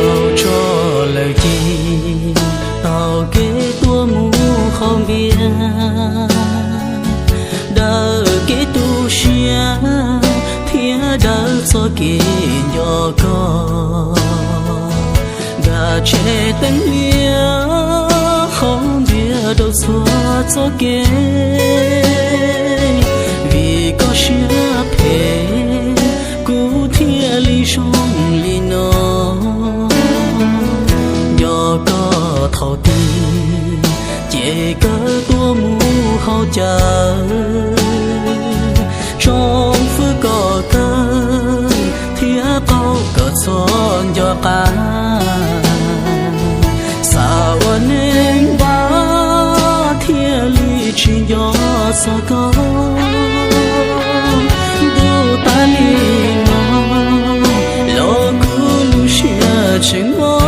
Rau tso lawm ces taug kev tuaj mus hauv npias, daws kev tu siab thiab daws txoj kev nco koj. Nkag tsheb teeb liab hauv npias rau txhua txoj kev, vim koj siab phem kuv thiaj li zoo li no. Nco koj thaum twg ces kawg tuaj mus hauv caw, tsoom fwv koj kawg thiab qaug koj txhua nco qab. Xav ua neeg npab thiaj li tsis nco txog koj. Ntuj, tas li no los kuv lub siab tseem mob.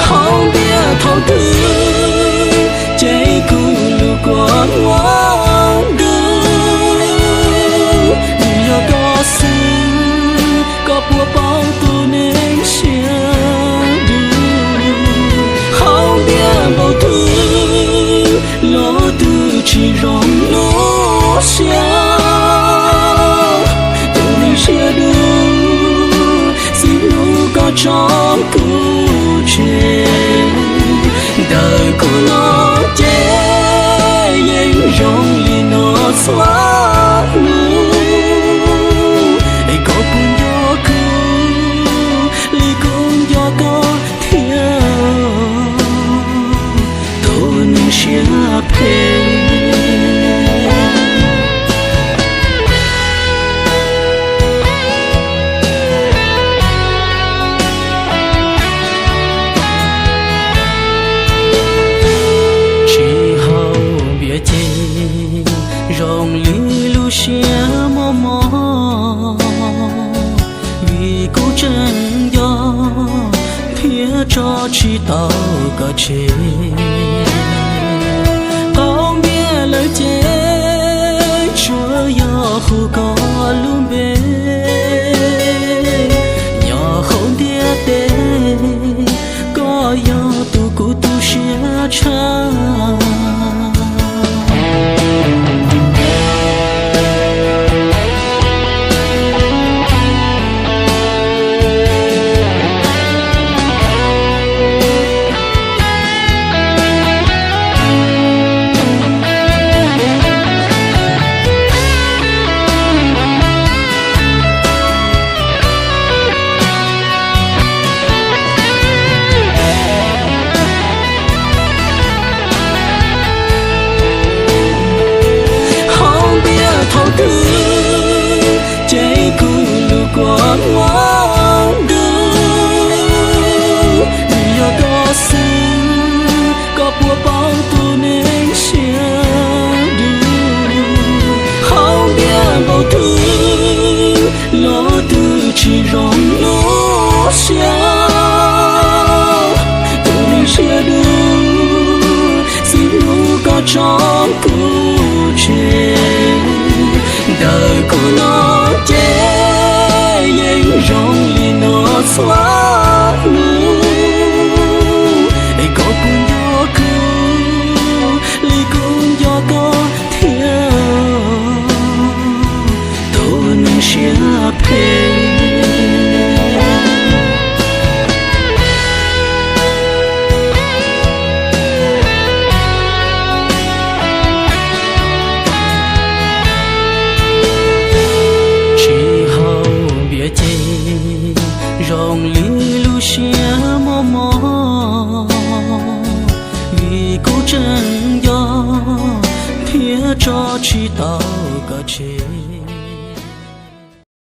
Hauv npias thaum twg ces kuv lub kua muag dub, vim yog koj xwb koj puas paub tus neeg siab dub. Hauv npias npaum twg los twb tsis zoo lub siab, tus neeg siab dub. Txij hnub koj tso kuv tseg, ntawm kuv no ces yeej zoo li no txhua hnub. Es koj puas nco kuv li kuv nco koj thiab, tus neeg siab phem? Tsis haus npias ces zoo li lub siab mob mob, vim kuv tseem nco thiab tso tsis tau koj tseg. Qaug npias lawm ces tsuas yog hu koj lub npe, nyob hauv ntiaj teb koj yog tus kuv tu siab tshaj. Hauv npias thaum twg ces kuv lub kua muag dub, vim yog koj xwb koj puas paub tus neeg siab dub. Hauv npias npaum twg los twb tsis zoo lub siab, tus neeg siab dub. Txij hnub koj tso kuv tseg, ntawm kuv no ces yeej zoo li no txhua hnub. Es koj puas nco kuv li kuv nco koj thiab, tus neeg siab phem?